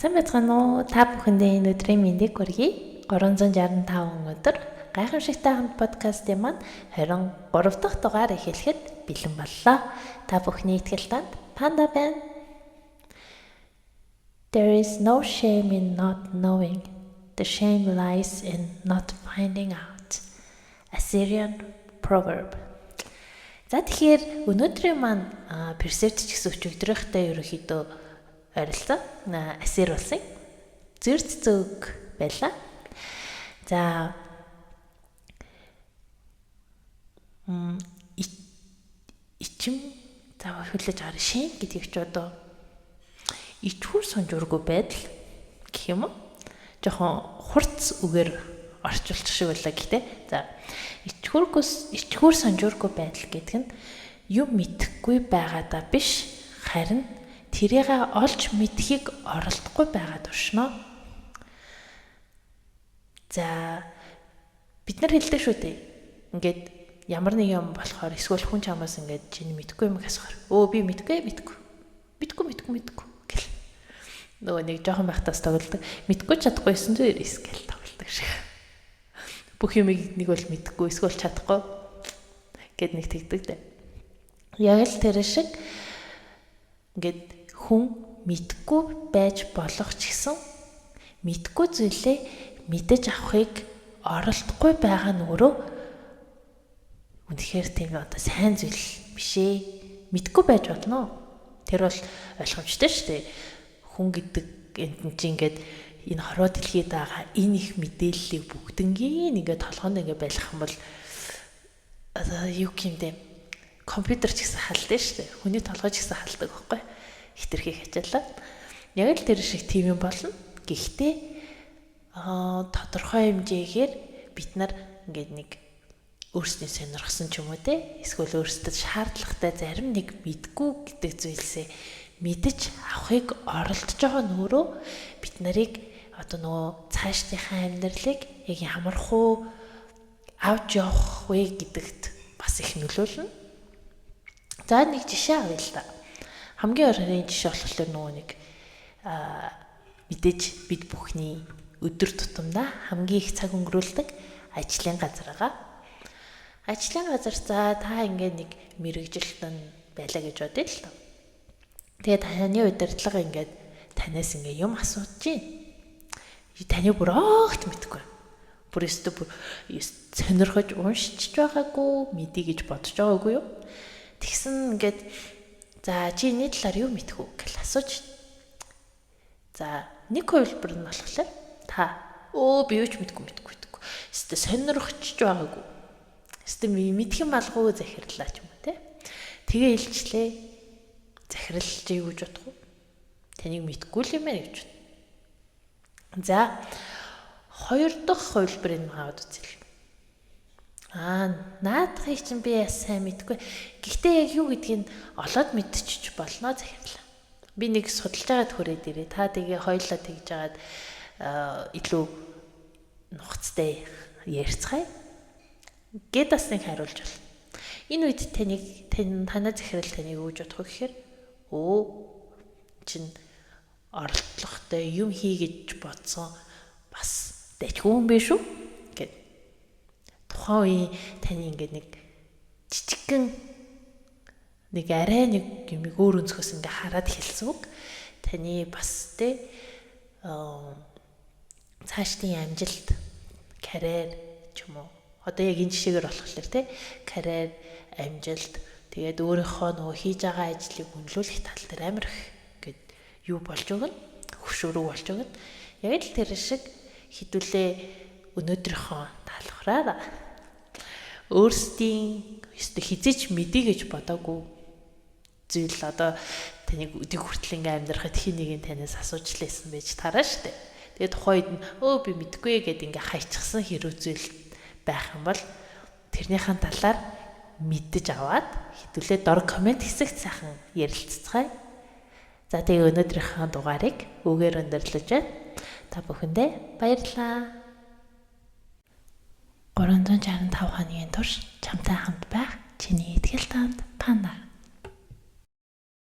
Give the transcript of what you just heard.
Сайн байцгаана уу? Та бүхэндээ энэ өдрийн мэндийг хүргэе. 365 өдөр гайхамшигтай хамт подкастын маань 23 дахь дугаар эхлэхэд бэлэн боллоо. Та бүхний ихтгэл танд Панда байна. There is no shame in not knowing. The shame lies in not finding out. Assyrian proverb. За, тэгэхээр өнөөдрийн маань перцепт ч гэсэн өчигдрийнхтэй ерөнхийдөө ойролцоо Ассир улсын зөрц зөг байлаа. За, ичим за хүлээж аваа шин гэдгийг ч одоо ичхүр сонжуургүй байдал гэх юм уу? Жохон хурц үгээр орчуулчих шиг байлаа гэхдээ, за, ичхүр сонжуургүй байдал гэдэг нь юм мэдэхгүй байгаадаа биш, харин тэрийг олж мэдэхийг оролдохгүй байгаа туршно. За, бид нар хэлдэг шүү дээ. Ингээд ямар нэг юм болохоор эсвэл хүн чамаас ингээд чиний мэдэхгүй юм асуухаар өө би мэдэхгүй, мэдэхгүй. Мэдэхгүй, мэдэхгүй, мэдэхгүй гэл. Нөгөө нэг жоохон байхдаас тоглодог. Мэдэхгүй, чадахгүй 990 гэл тоглодог шиг. Бүх юмыг нэг бол мэдэхгүй эсвэл чадахгүй гэд нэг тэгдэг дээ. Яг л тэр шиг ингээд хүн мэдэхгүй байж болох ч гэсэн мэдэхгүй зүйлээ мэдэж авахыг оролдохгүй байгаа нь өөрөө үнэхээр тийм одоо сайн зүйл биш ээ. Мэдэхгүй байж болно. Тэр бол ойлгомжтой шүү дээ. Хүн гэдэг энд нь чи ингээд энэ хорвоо дэлхийд байгаа энэ их мэдээллийг бүгднгийн ингээд толгоонд ингээд байлгах юм бол одоо юу гэмдэ, компьютер ч гэсэн халдсан шүү дээ. Хүний толгой ч гэсэн халдаг байхгүй. Хитрхи хачаалаа. Яг л тэр шиг тийм юм болно. Гэхдээ тодорхой хэмжээгээр бид нар ингээд нэг өөрсдийн сонирхсон ч юм уу те, эсвэл өөрсдөд шаардлагатай зарим нэг мэдгүй гэдэг зүйлсээ мэдэж авахыг оролдож байгаа нь өөрөө бид нарыг одоо нөгөө цаашдынхаа амьдралыг яг ямар хуу авч явах вэ гэдэгт бас их нөлөөлнө. За, нэг жишээ авъя л да. Хамгийн ойрын жишээ болохоор нөгөө нэг мэдээж бид бүхний өдөр тутамдаа хамгийн их цаг өнгөрүүлдэг ажлын газар байгаа. Ажлын газар, за, та ингээд нэг мэргэжилтэн байлаа гэж бодъё л доо. Тэгээ таны удирдлага ингээд танаас ингээд юм асууж чинь. Таны бүр огт мэдэхгүй. Бүр өстө бүр сонирхож уншиж байгаагүй, мэдье гэж бодож байгаагүй юу? Тэгсэн ингээд за, чи энэ талаар юу мэдэх үү гэж асууж. За, нэг хувилбар нь болохоор та өө би юу ч мэдэхгүй, мэдэхгүй, мэдэхгүй. Өстө сонирхож байгаагүй. Өстө мэдэх юм алгүй захирлаа ч юм уу те. Тэгээ хэлчлээ. Захирал чи юу гэж бодох вэ? Таныг мэдэхгүй л юм байна гэж бод. За, хоёр дахь хувилбарыг аваад үзье. Аа, наадахыг чинь би бас сайн мэдэхгүй. Гэхдээ яг юу гэдгийг олоод мэдчихэж болно, захирлаа. Би нэг судалж байгаад хүрээд ирээ. Та тэгээ хоёлаа тэгж жагаад илүү нухацтай ярьцгаая. Гэт бас нэг хариулж болно. Энэ үед таныг танаа захирал таныг юу гэж бодох вэ гэхээр өө чин оролдлоготой юм хий гэж бодсон бас дайчгүй юм биш үү гэд. Тухайн үеийн таны ингээд нэг жижигхэн нэг арай нэг юмыг өөр өнцгөөс ингээ хараад хэлсэн үг таны бас те цаашдын амжилт, карьер ч юм уу, одоо яг энэ жишээгээр болохоор те, карьер, амжилт, тэгээд өөрийнхөө нөгөө хийж байгаа ажлыг үнэлүүлэх тал дээр амар их ингээд юу болж өгнө, хөшөөрөг болж өгнө. Яг л тэр шиг хэдүүлээ өнөөдрийнхөө даалгавраар өөрсдийн өстө хэзээ ч мэдье гэж бодоогүй зүйл, одоо таныг өдийг хүртэл ингээ амьдрахад хин нэгэн танаас асууж лээсэн байж тараа штэ. Тэгээ тухайн үед нь өө би мэдэхгүй гэд ингээ хайчихсан хэрүү зүйл байх юм бол тэрнийхэн талаар мэдэж аваад хэдүүлээ дор comment хэсэгт сайхан ярилццгаая. За, тэгээ өнөөдрийнхөө дугаарыг үүгээр өндөрлөж байна. Та бүхэндээ баярлалаа. 365 хоногийн турш чамтай хамт байх чиний итгэл танд Панда.